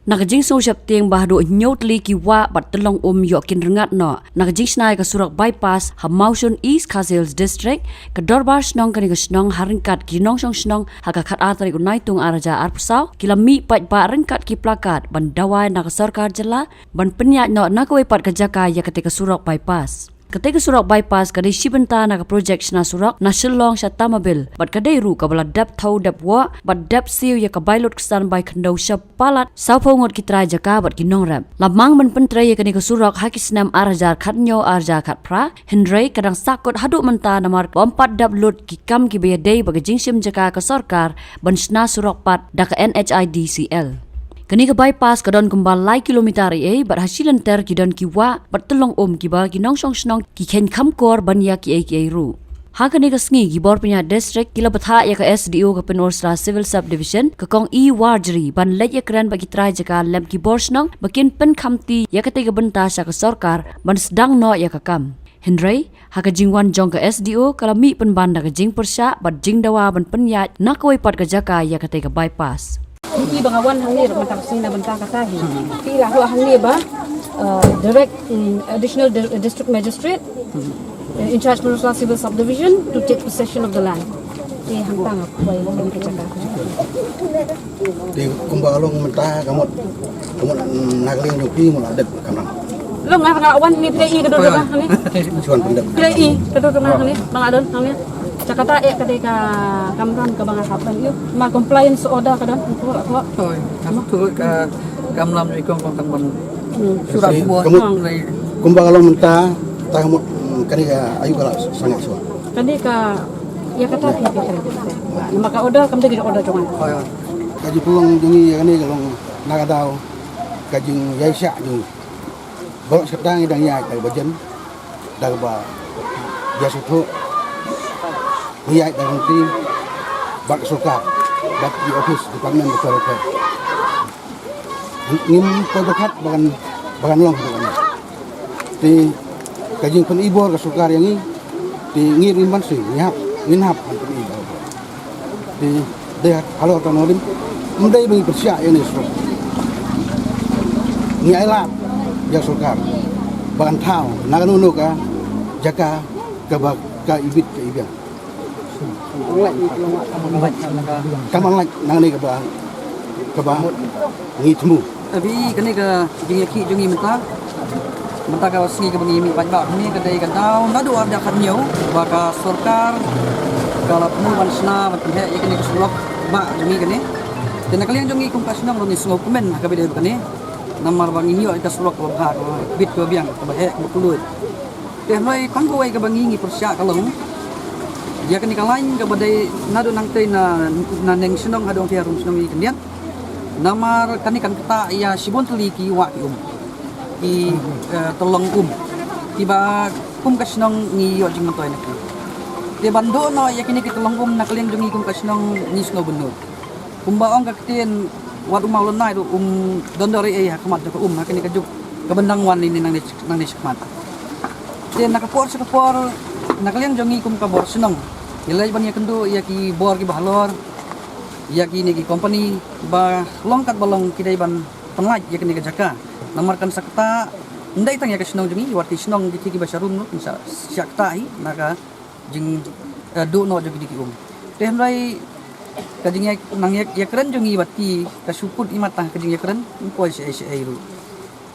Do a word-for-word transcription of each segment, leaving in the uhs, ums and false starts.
Na ka jingsngew sheptieng ba haduh hynñiew tylli ki wah bad tyllong um ïoh kin rngat noh na ka jingshna ïa ka surok bypass ha Mawshun, East Khasi Hills District, ka Dorbar Shnong kane ka shnong ha ryngkat ki nongshong shnong ha ka khatar tarik u Naitung ar hajar arphew saw ki la mih paidbah ryngkat ki placard ban dawa na ka sorkar jylla ban pynïaid noh na kawei pat ka jaka ïa katei ka surok bypass. Katei ka surok bypass ka dei shi bynta na ka projek shna surok na Shillong sha Tamabil bad ka dei ruh kaba la dep thew dep woh bad dep siew ïa ka bai lut ksan bai khyndew sha palat sawphew ngut ki trai jaka bad ki nongrep. La mang ban pyntrei ïa kane ka surok ha ki snem ar hajar khathynñiew ar hajar khatphra, hynrei ka dang sahkut haduh mynta namar ba ym pat dep lut ki kam kiba ïadei bad ka jingshim jaka ka sorkar ban shna surok pat da ka N H I D C L. Kane ka bypass ka don kumba lai kilometer ei ei bad ha shi lynter ki don ki wah bad tyllong um kiba ki nongshong shnong ki kheiñ kham kor ban ïa kiei kiei ruh. Ha kane ka sngi ki bor pynïaid district ki la bthah ïa ka S D O ka Pynursla Civil Subdivision ka Kong E Warjri ban leit ïakren bad ki trai jaka lem ki bor shnong ba kin pynkhamti ïa katei ka bynta sha ka sorkar ban sdang noh ïa ka kam. Hynrei ha ka jingwan jong ka S D O ka la mih pynban da ka jingpyrshah bad jingdawa ban pynïaid na kawei pat ka jaka ïa katei ka bypass. Phi ba nga wan hangne ruh mynta ka sngi na bynta kata hi. Phi la hok hangne ba, uh, direct, mm, additional di- district magistrate, uh, in charge Pynursla Civil Subdivision to take possession of the land. Te hangta nga kwai wan ka jaka. Te kumba long mynta ka mut, ka mut, mm, na ka liang jong phi mut la dep kam nang. Long nga nga wan ni phi i ka dur ka nang ni. Shuan pyndep. Phi i ka dur ka nang ni. Bang adon nang ni. Jakarta eh ka dei ka kamram ka bang hap ban ïu. Ma compliance order ka don. Ko ko. Oi, aku tu ka kamram ni kong kong kan ban. Hmm. Surat buah. Ka mut kumba ka long mynta ta ka mut, mm, ka dei ka ayu ka la sangeh shuwa. Ka dei ka ïa kata phi phi kren. Namar ka order kam dei ka order jong nga. Oi, oi. Ka jingpynlong jong ngi ïa kane ka long na ka daw ka jingïaishah jong ngi. Baroh shi katta ngi dang ïaid da kaba jen, da kaba ïasngewthuh. Ngi ïaid da ka lynti bad ka sorkar, bad ki office department bapher bapher. Ngim poi pyrkhat ba kan, ba kan long haduh katne. Te ka jingpyni bor ka sorkar ïa ngi, te ngi ruh ngim banse, ngi hap, ngin hap ban pyni bor. Te dei halor kane ka rim, ym dei ba ngi pyrshah ïa kane ka surok. Ngi ailad ïa ka sorkar ba kan thaw na kano kano ka jaka kaba ka ibit ka ibiang. Kam ban lait nangne kaba, kaba ngi thmu. Abi kane ka jingïakhih jong ngi mynta. Mynta ka sngi kaba ngi mih paidbah hangne ka dei ka daw naduh ar hajar khathynñiew ba ka sorkar ka la thmu ban shna ban pynheh ïa kane ka surok ba jong ngi kane. Te na ka liang jong ngi kum ka shnong ruh ngi sngewkmen ha kaba ïadei bad kane. Namar ba ngin ïoh ïa ka surok kaba bha, kaba bit kaba biang, kaba heh kaba kylluid. Te hynrei tang kawei kaba ngi ngi pyrshah ka long ïa kane ka lain kaba dei naduh nangtei na, na neng shnong haduh ïa rum shnong ïa kane. Namar kane kan ktah ïa shibun tylli ki wah ki um, ki, eh, tyllong um kiba kum ka shnong ngi ïoh jingmyntoi na ki. Te ban duh noh ïa kine ki tyllong um na ka liang jong ngi kum ka shnong ngi sngew bynnud. Kumba ong ka ktien, wat u maw lynnai ruh um don dor ei ei ha khmat jong ka um ha kane ka juk kaba dang wan ine nangne nangne shakhmat. Te na ka por sha ka por na ka liang jong ngi kum ka bor shnong ngi leit ban ïakynduh ïa ki bor kiba halor, ïa kine ki company ba long katba long ki dei ban pynlait ïa kane ka jaka. Namar kan sa ktah ym dei tang ïa ka shnong jong ngi, wat ki shnong kithi kiba sharum ruh kan sa shah ktah hi na ka jing, eh, duh noh jong kine ki um. Te hynrei ka jingïa nang ïa, ïakren jong ngi bad ki ka shu kut imat tang ka jingïakren, ym poi shaei shaei ruh.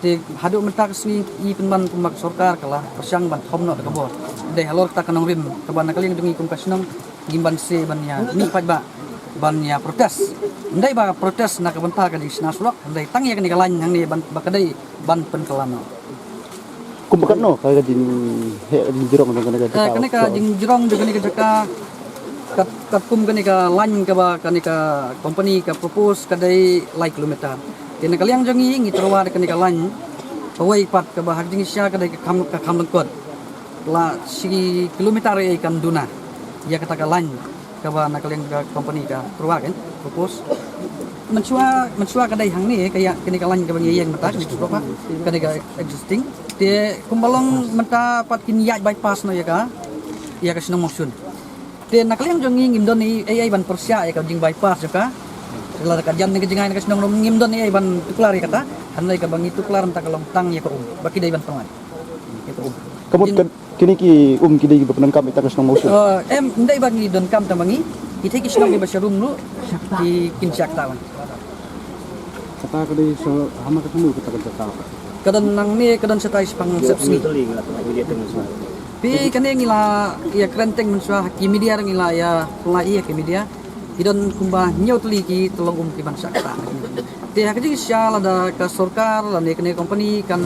Te haduh mynta ka sngi i pynban kumba ka sorkar ka la pyrshang ban thom noh da ka bor. Dei halor kata ka nongrim kaba na ka liang jong ngi kum ka shnong ngim banse ban ïa mih paidbah ban ïa protest. Ym dei ba protest na ka bynta ka jingshna surok, ym dei tang ïa kane ka lain hangne ban ba ka dei ban pynkylla noh. Kumba katno ka jingheh jingjrong jong kane ka jaka? Eh, kane ka jingjrong jong kane ka jaka kat, katkum kane ka lain kaba kane ka company ka propose ka dei lai kilometer. Te na ka liang jong ngi ngi tyrwa da kane ka lain kawei pat kaba ha ka jingshisha ka dei ka kham, ka kham lyngkot. La shi kilometer ei kan duna ïa kata ka lain kaba na ka liang ka company ka tyrwa kan propose. Mynshuwa, mynshuwa ka dei hangne ka ïa kane ka lain kaba ngi ïeng mynta kane ka surok ka dei ka existing. Te kumba long mynta pat kin ïaid bypass noh ïa ka, ïa ka shnong Mawshun. Te na ka liang jong ngi ngim don ei ei ban pyrshah ïa ka jing bypass jong ka. Lada ka jan ne ka jngai na ka shnong ruh ngim don ïa ban tuklar ïa kata. Hynrei kaba ngi tuklar mynta ka long tang ïa ka um ba ki dei ban pynlait ïa ka um. Ka mut ka, kine ki um ki dei ba pyndonkam ïa ka shnong Mawshun? Eh, em, ym dei ba ngi donkam tang ba ngi, kita ki shnong kiba sharum ruh ki, kin shakta ban. Kata ka dei sa hama ka shnong kata ka jaka. Ka don nangne, ka don shatai shipang sepsngi. Phi kane ngi la ïa kren teng mynshuwa ha ki media, ngi la ïa pynlait ïa ki media. Ki don kumba hynñiew tylli ki tyllong um ki ban shakta. Te ha ka jingshisha lada ka sorkar lane kane company kan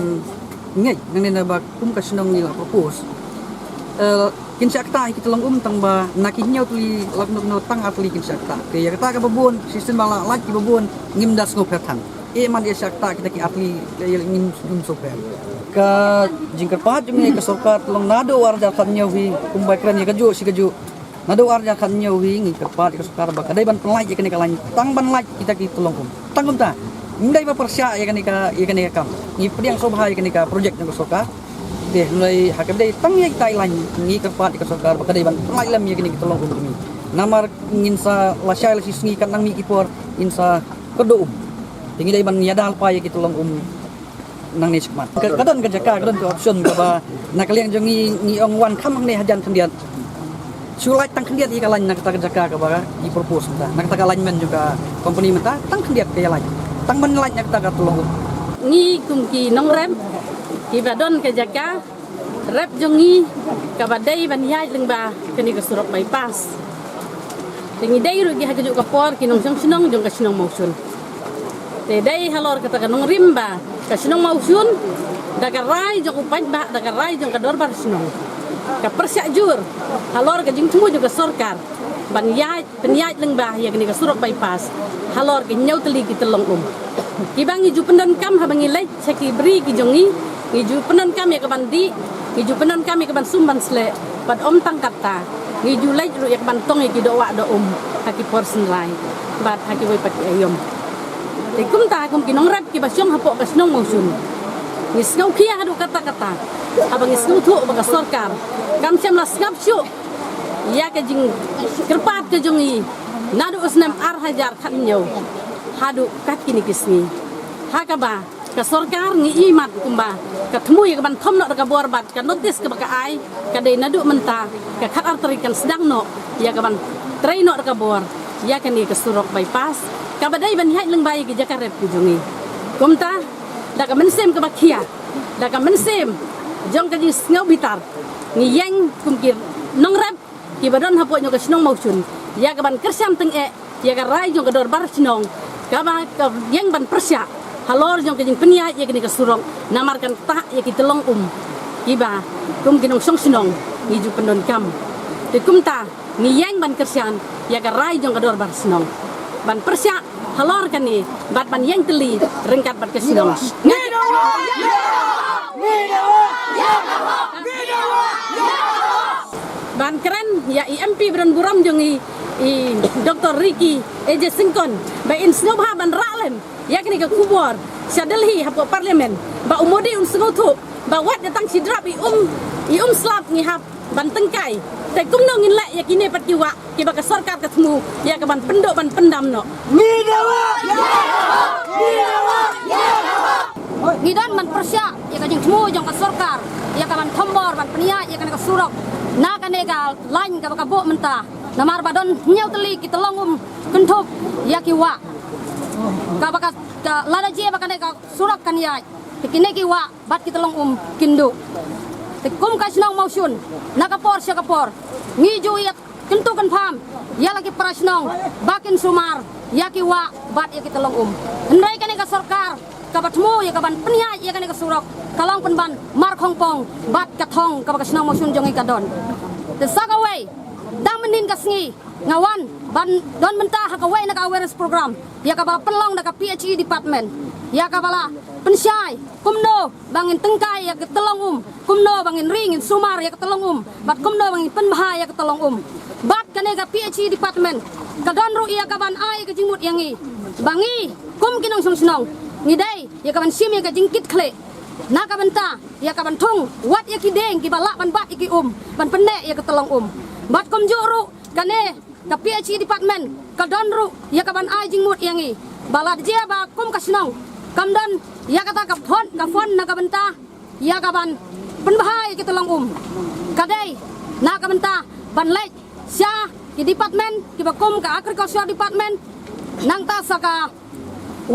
ngeit nangne naba kum ka shnong ngi la propose, eh, kin shakta ïa ki tyllong um tang ba na ki hynñiew tylli la kano kano tang ar tylli kin shakta. Te ïa kata kaba bun, shisien ba la lait kiba bun, ngim da sngewpher than. Eh, man ïa shakta kita ki ar tylli, ïa ngim, ngim sngewpher. Ka jingkyrpad jong ngi ka sorkar, tyllong naduh ar hajar khathynñiew hi, kumba kren ïa kajuh shi kajuh. Naduh ar hajar khathynñiew hi ngi kyrpad ïa ka sorkar ba ka dei ban pynlait ïa kane ka lain, tang ban lait kita ki tyllong um. Tang kumta. Ym dei ba pyrshah ïa kane ka, ïa kane ka kam. Ngi pdiang sngewbha ïa kane ka project jong ka sorkar. Te hynrei ha ka dei tang ïa kita i lain ngi kyrpad ïa ka sorkar ba ka dei ban pynlait lem ïa kane ki tyllong um jong ngi. Namar ngin sa lashai lashisngi katba nang mih ki por ngin sa kyrduh um. Te ngi dei ban ïada lypa ïa ki tyllong um nangne shakhmat. Ka, ka don ka jaka, ka don ka option kaba na ka liang jong ngi, ngi ong wan kham hangne hajan khyndiat. Shu lait tang khyndiat ïa ka lain na kata ka jaka kaba i propose mynta, na kata ka alignment jong ka company mynta, tang khyndiat ka ïa lait. Tang ban lait na kata ka tyllong um. Ngi kum ki nongrep kiba don ka jaka, rep jong ngi kaba dei ban ïaid lyngba kane ka surok bypass. Te ngi dei ruh ki ha kajuh ka por ki nongshong shnong jong ka shnong Mawshun. Te dei halor kata ka nongrim ba ka shnong Mawshun da ka rai jong u paidbah, da ka rai jong ka dorbar shnong, ka pyrshah jur halor ka jingthmu jong ka sorkar ban ïaid, pynïaid lyngba ïa kane ka surok bypass halor ki hynñiew tylli ki tyllong um. Kiba ngi ju pyndonkam haba ngi leit sha ki bri ki jong ngi, ngi ju pyndonkam ïa ka ban dih, ngi ju pyndonkam ïa ka ban sum ban sleh, bad ym tang katta, ngi ju leit ruh ïa ka ban tong ïa ki doh wah doh um ha ki por synrai bad ha kiwei pat ki aïom. Te kumta kum ki nongrep kiba shong hapoh ka shnong Mawshun, ngi sngewkhia haduh katta katta haba ngi sngewthuh ba ka sorkar kam shym la sngap shuh ïa ka jingkyrpad ka jong ngi naduh u snem ar hajar khathynñiew haduh kat kine ki sngi. Ha kaba ka sorkar ngi ïohi mat kumba ka thmu ïa ka ban thom noh da ka bor bad ka notice kaba ka ai ka dei naduh mynta ka khatar tarik kan sdang noh ïa ka ban trei noh da ka bor ïa kane ka surok bypass kaba dei ban ïaid lyngba ïa ki jaka rep ki jong ngi. Kumta da ka mynsiem kaba khia, da ka mynsiem jong ka jingsngew bitar, ngi ïeng kum ki nongrep kiba don hapoh jong ka shnong Mawshun ïa ka ban kyrshan tyngeh ïa ka rai jong ka dorbar shnong kaba ka ïeng ban pyrshah halor jong ka jingpynïaid ïa kane ka surok namar kan ktah ïa ki tyllong um kiba kum ki nongshong shnong ngi ju pyndonkam. Te kumta ngi ïeng ban kyrshan ïa ka rai jong ka dorbar shnong ban pyrshah halor kane bad ban ïeng tylli ryngkat bad ka shnong. Ban kren ïa i M P ba don burom jong ngi, i Doktor Ricky A J Syngkon, ba in sngewbha ban rah lem ïa kane ka khubor sha Delhi hapoh Parliament ba u Modi un sngewthuh ba wat da tang shi drap i um, i um slap ngi hap ban tyngkai. Te kumno ngin leh ïa kine pat ki wah kiba ka sorkar ka thmu ïa ka ban pynduh ban pyndam noh? Ngi dawa! Ngi dawa! Ngi dawa! Ngi don ban pyrshah ïa ka jingthmu jong ka sorkar ïa ka ban thombor ban pynïaid ïa kane ka surok na kane ka lain kaba ka buh mynta. Namar ba don hynñiew tylli ki tyllong um kynthup ïa ki wah. Kaba ka, ka lada jia ba kane ka surok kan ïaid, te kine ki wah bad ki tyllong um kin duh. Te kum ka shnong Mawshun, na ka por sha ka por ngi ju ïa kyntu kynpham ïa la ki para shnong ba kin sumar ïa ki wah bad ïa ki tyllong um. Hynrei kane ka sorkar kaba thmu ïa ka ban pynïaid ïa kane ka surok ka long pynban mar khongpong bad ka thong kaba ka shnong Mawshun jong ngi ka don. Te sa kawei, dang mynnin ka sngi nga wan ban don mynta ha kawei na ka awareness program ïa kaba la pynlong da ka P H E department, ïa kaba la pynshai kumno ba ngin tyngkai ïa ka tyllong um, kumno ba ngin ri ngin sumar ïa ka tyllong um, bad kumno ba ngin pynbha ïa ka tyllong um. Bad kane ka P H E department ka don ruh ïa ka ban ai ka jingmut ïa ngi ba ngi kum ki nongshong shnong ngi dei ïa ka ban shim ïa ka jingkitkhlieh na ka bynta ïa ka ban thung wat ïa ki dieng kiba lah ban bat ïa ki um ban pynneh ïa ka tyllong um. Bad kumjuh ruh kane ka P H E department ka don ruh ïa ka ban ai jingmut ïa ngi ba lada jia ba kum ka shnong kam don ïa kata ka fund, ka fund na ka bynta ïa ka ban pynbha ïa ki tyllong um, ka dei na ka bynta ban leit sha ki department kiba kum ka Agriculture Department, nangta sa ka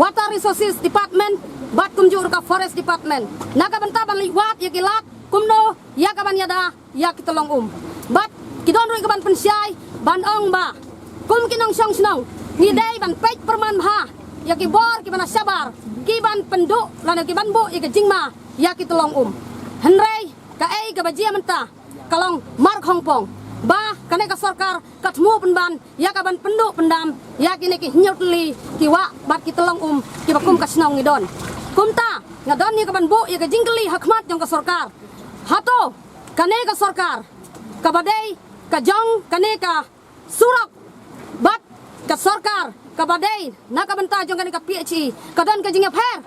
Water Resources Department bad kumjuh ruh ka Forest Department, na ka bynta ban leit wad ïa ki lad kumno ïa ka ban ïada ïa ki tyllong um. Bad ki don ruh ka ban pynshai ban ong ba kum ki nongshong shnong ngi dei ban peit pyrman bha ïa ki bor kiba na shabar, ki ban pynduh lane ki ban buh ïa ka jingma ïa ki tyllong um. Hynrei kaei kaba jia mynta ka long markhongpong ba kane ka sorkar ka thmu pynban ïa ka ban pynduh pyndam ïa kine ki hynñiew tylli ki wah bad ki tyllong um kiba kum ka shnong ngi don. Kumta nga don ïa ka ban buh ïa ka jingkylli ha khmat jong ka sorkar, hato kane ka sorkar kaba dei ka jong kane ka surok bad ka sorkar kaba dei na ka bynta jong kane ka P H E ka don ka jingïapher?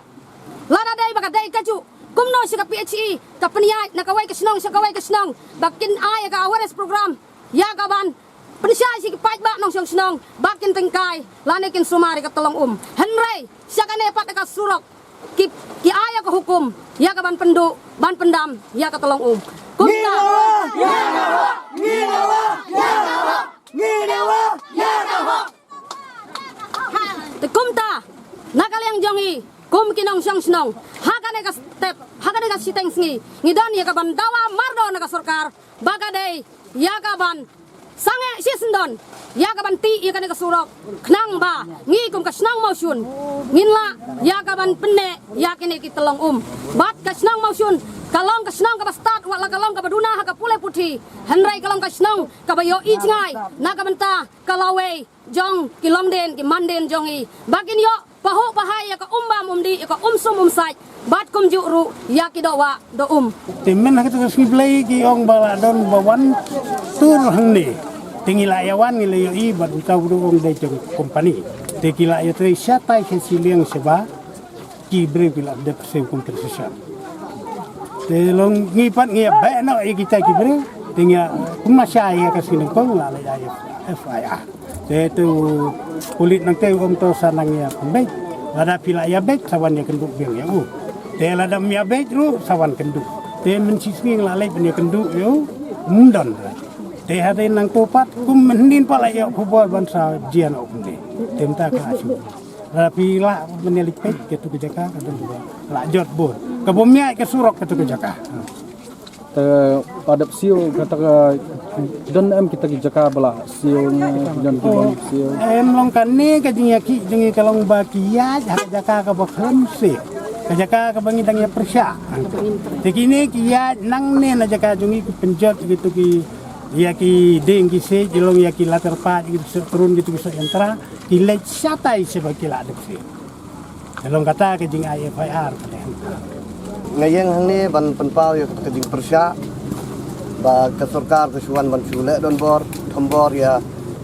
Lada dei ba ka dei kajuh, kumno sha ka P H E ka pynïaid na kawei ka shnong sha kawei ka shnong ba kin ai ïa ka awareness program ïa ka ban pynshai sha ki paidbah nongshong shnong ba kin tyngkai lane kin sumar ïa ka tyllong um? Hynrei sha kane pat ka surok ki, ki ai ïa ka hukum ïa ka ban pynduh ban pyndam ïa ka tyllong um. Kumta te kumta na ka liang jong ngi kum ki nongshong shnong ha kane ka step, ha kane ka shiteng sngi ngi don ïa ka ban dawa mardor na ka sorkar ba ka dei ïa ka ban sangeh shisyndon ïa ka ban tih ïa kane ka surok, khnang ba ngi kum ka shnong Mawshun ngin lah ïa ka ban pynneh ïa kine ki tyllong um. Bad ka shnong Mawshun ka long ka shnong kaba stad, wat la ka long kaba duna ha ka pule puthi, hynrei ka long ka shnong kaba ïohi jngai na ka bynta ka lawei jong ki longdien ki mandien jong ngi ba kin ïoh pahuh pahai ïa ka um bam um dih, ïa ka um sum um sait bad kumjuh ruh ïa ki doh wah doh um. Te mynta ha kata ka sngi Blei ki ong ba la don ba wan tur hangne. Te ngi la ïa wan ngi la ïohi bad uta u ruh ong dei jong company. Te ki la ïa trei shatai sha shiliang shaba ki briew ki la dep siew compensation. Te long ngi pat ngi ïa beh noh ïa kita ki briew. Te ngi ïa kumno sha ïa ka sngi nyngkong la la ïa F I R. Te tu pulit nangte um to sa nang ïa pynbeit. Lada phi la ïa beit sa wan ïa kynduh biang ïa u. Te lada ym ïa beit ruh sa wan kynduh. Te mynshisngi la leit ban ïa kynduh ïa u. Ym don. Te hadien nangto pat kum myndin pat la ïa khubor ban sa jia noh kumne. Te mynta ka la shu. Lada phi lah ban ïa leit peit katu ka jaka ka don ba la jot bor. Kaba ym ïaid ka surok katu ka jaka. Te la dep siew kata ka don em kita ki jaka ba la siew ne don ki bang siew. Em long kane ka jingïakhih jong ngi ka long ba ki ïaid ha ka jaka kaba khlem siew. Ka jaka kaba ngi dang ïa pyrshah. Te kine ki ïaid nangne na jaka jong ngi ki pynjot kitu ki ïa ki dieng ki siej, ki long ïa ki latar pat, ki siej trun kitu ki siej ïa ntra, ki leit shatai sha ba ki la dep siew. Te long kata ka jingai F I R kata. Nga ïeng hangne ban pynpaw ïa ka jingpyrshah ba ka sorkar ka shu wan ban shu leh donbor thombor ïa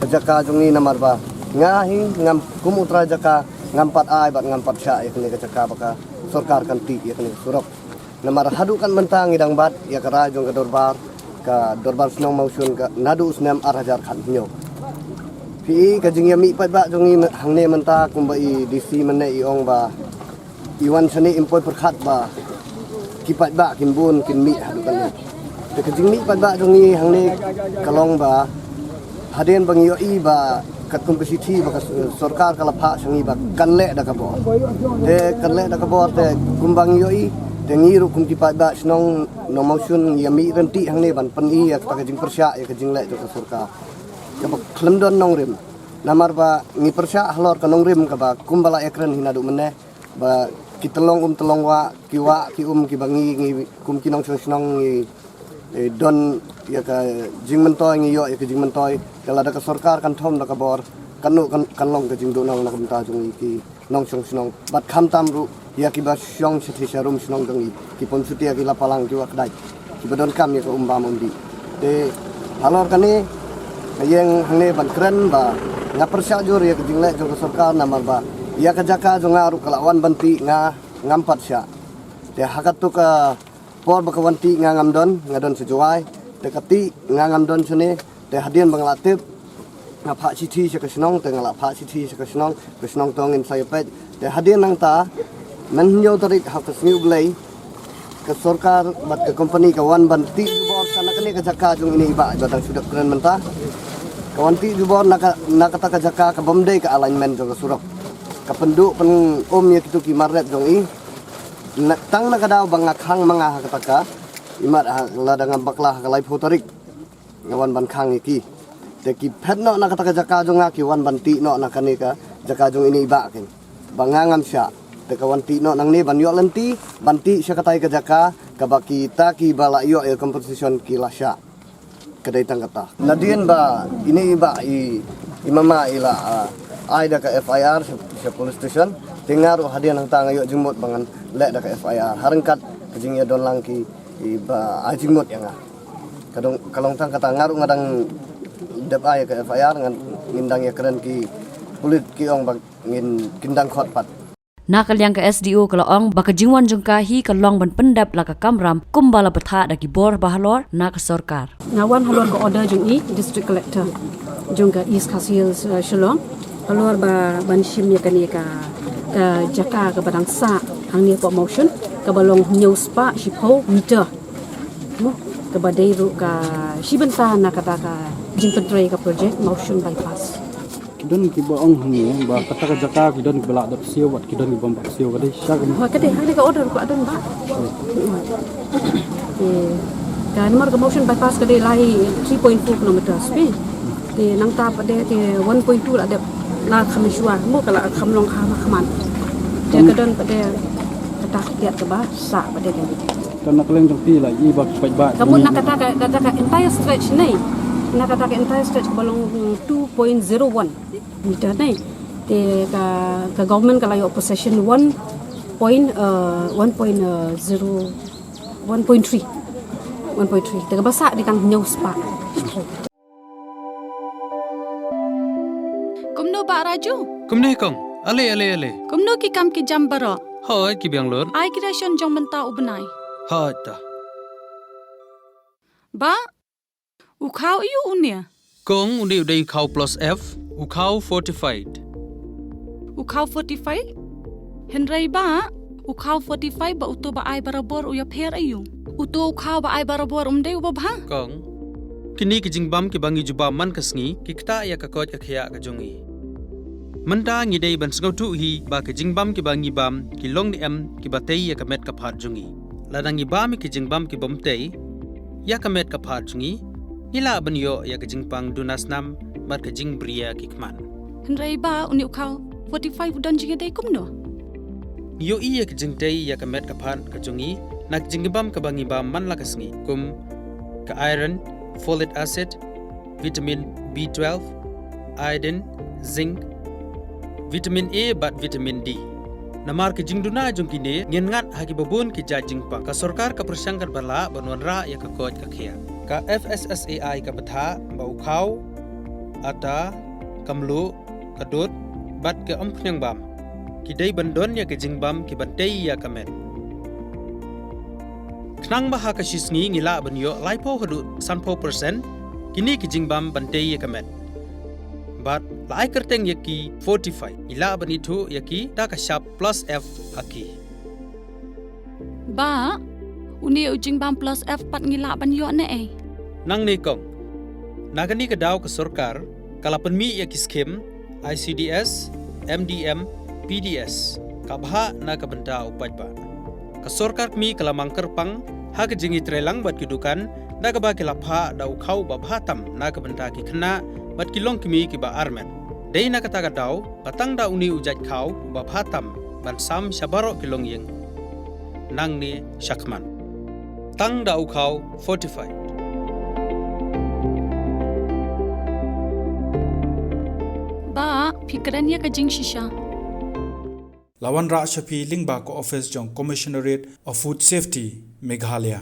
ka jaka jong ngi namar ba nga hi ngam kum u trai jaka ngam pat ai bad ngam pat shah ïa kane ka jaka ba ka sorkar kan tih ïa kane ka surok. Namar haduh kat mynta ngi dang bat ïa ka rai jong ka dorbar, ka dorbar shnong Mawshun ka naduh u snem ar hajar khathynñiew. Phi i ka jingïamih paidbah jong ngi hangne mynta kumba i D C mynne i ong ba i wan shane im poi pyrkhat ba ki paidbah kin bun kin mih haduh katne. Te ka jingmih paidbah jong ngi hangne ka long ba hadien ba ngi ïohi ba katkum ka shithi ba ka s-, sorkar ka la phah sha ngi ba kan leh da ka bor. Te kan leh da ka bor te kumba ngi ïohi te ngi ruh kum ki paidbah shnong Nongmawshun ngi ïa mih ryntih hangne ban pyni ïa kata ka jingpyrshah ïa ka jingleh jong ka sorkar kaba khlem don nongrim. Namar ba ngi pyrshah halor ka nongrim kaba kumba la ïakren hi naduh mynne ba ki tyllong um tyllong wah, ki wah ki um kiba ngi, ngi kum ki nongshong shnong ngi, eh, don ïa ka jingmyntoi, ngi ïoh ïa ka jingmyntoi. Te lada ka sorkar kan thom da ka bor kan, kan long ka jingduhnong na ka bynta jong ngi ki nongshong shnong bad khamtam ruh ïa kiba shong shathie sharum shnong jong ngi, ki pom shutia, ki la palang, ki wah kdai, kiba donkam ïa ka um bam um dih. Te halor kane nga ïeng hangne ban kren ba nga pyrshah jur ïa ka jingleh jong ka sorkar namar ba ïa ka jaka jong nga ruh ka la wan ban tih, nga ngam pat shah. Te ha katu ka por ba ka wan tih nga ngam don, nga don sha Jowai. Te ka tih nga ngam don shane. Te hadien ba nga la tip Nga phah shithi sha ka shnong, te nga la phah shithi sha ka shnong, ka shnong to ngin sa ïa peit. Te hadien nangta, mynhynñiew tarik ha ka sngi U Blei, ka sorkar bad ka company ka wan ban tih jubor sa na kane ka jaka jong ine i bah ba dang shu dep kren mynta. Ka wan tih jubor na ka, na kata ka jaka ka bym dei ka alignment jong ka surok. Ka pynduh pynum ïa kito ki mar rep jong i. Na, tang na ka daw ba nga khang ma nga ha kata ka, imat ha, lada ngam bakla ha ka laiphew tarik nga wan ban khang ïa ki. Te ki phet noh na kata ka jaka jong nga, ki wan ban tih noh na kane ka jaka jong ine i bah kin. Ba nga ngam shah. Te ka wan tih noh nangne ban ïoh lynti, ban tih sha katai ka jaka, kaba kita kiba la ïoh ïa compensation ki la shah. Ka dei tang kata. Nadien ba ine i bah i, i mama i la, ah, ai da ka F I R sha, sha police station. Te nga ruh hadien nangta nga ïoh jingmut ba ngan leh da ka F I R. Ha ryngkat ka jingïadon lang ki, i ba ai jingmut ïa nga. Ka dong, ka long tang kata, nga ruh nga dang dep ai ka F I R, ngan, ngin dang ïakren ki pulit, ki ong ba ngin, kin dang khot pat. Na ka liang ka S D O ka la ong ba ka jingwan jong ka hi ka long ban pyndep la ka kamram kumba la bthah da ki bor ba halor na ka sorkar. Nga wan halor ka order jong i District Collector jong ka East Khasi Hills, uh, Shillong. Halor ba ban shim ïa kane ka, ka jaka kaba dang sah hangne hapoh Mawshun, kaba long hynñiew spah shiphew meter. Mo, kaba dei ruh ka shi bynta na kata ka jingpyntrei ka project Mawshun Bypass. Ki don kiba ong hangne ba kata ka jaka ki don kiba la dep siew bad ki don kiba ym pat siew, ka dei shisha ka. Ha, ka dei, ha, ka dei ka order ka don ba. Te ka namar ka Mawshun Bypass ka dei lai three point four kilometers pi. Te nangta pat de te one point two la dep la kham shuwa, mo ka la kham long kham kham. Te ka don pat de kata ka tiat kaba sah pat de ka. Kan na ka liang jong phi la i ba ki paidbah. Ka mut na kata ka, kata ka entire stretch ne. Na kata ka entire stretch kaba long, mm, two point zero one meter ne. Te ka, ka government ka la ïoh possession one point, uh, one point, uh, zero, one point three. One point three. Te kaba sah dei tang hynñiew spah. Kumno Bah Raju? Kumne kong. Ale, ale, ale. Kumno ki kam ki jam baroh? Hooid, ki biang lut. Ai ki ration jong mynta u bnai. Hooid ta. Bah, u khaw aiu une? Kong, une u dei u khaw plus F, u khaw fortified. U khaw fortified? Hynrei Bah, u khaw fortified bad uto ba ai barabor u ïapher aiu? Uto u khaw ba ai barabor um dei uba bha? Kong, kine ki jingbam kiba ngi ju bam man ka sngi ki ktah ïa ka koit ka khiah ka jong ngi. Mynta ngi dei ban sngewthuh hi ba ki jingbam kiba ngi bam ki long ne em kiba tei ïa ka met ka phad jong ngi. Lada ngi bam ïa ki jingbam ki bym tei ïa ka met ka phad jong ngi, ngi lah ban ïoh ïa ka jingpang duna snam bad ka jingbriew ki khmat. Hynrei Bah, une u khaw fortified u don jingïadei kumno? Ngi ïohi ïa ka jingtei ïa ka met ka phad ka jong ngi na ka jingbam kaba ngi bam man la ka sngi, kum ka iron, folic acid, vitamin B twelve, iodine, zinc, vitamin A bad vitamin D. Namar ka jingduna jong kine, ngin ngat ha kiba bun ki jait jingpang. Ka sorkar ka pyrshang katba lah ban wanrah ïa ka koit ka khiah. Ka F S S A I ka bthah ba u khaw, ata, ka mluh, ka dud bad ka umphniang bam ki dei ban don ïa ka jingbam kiban tei ïa ka met. Khnang ba ha ka shi sngi ngi lah ban ïoh laiphew haduh sanphew percent kine ki jingbam ban tei ïa ka met. Bad la ai kyrteng ïa ki fortified, ngi lah ban ithuh ïa ki da ka shap plus F ha ki. Bah, une u jingbam plus F pat ngi lah ban ïoh ne ei? Nangne kong. Na kane ka daw ka sorkar ka la pynmih ïa ki skim I C D S, M D M, P D S, ka bhah na ka bynta u paidbah. Ka sorkar kmie ka la mang kyrpang ha ka jingïatreilang bad ki dukan da kaba ki la phah da u khaw ba bha tam na ka bynta ki khynnah bad ki longkmie kiba armet. Dei na kata ka daw ba tang da une u jait khaw ba bha tam ban sam sha baroh ki longïing nangne shakhmat. Tang da u khaw fortified. Bah, phi kren ïa ka jingshisha. La wanrah sha phi lyngba ka office jong Commissionerate of Food Safety, Meghalaya.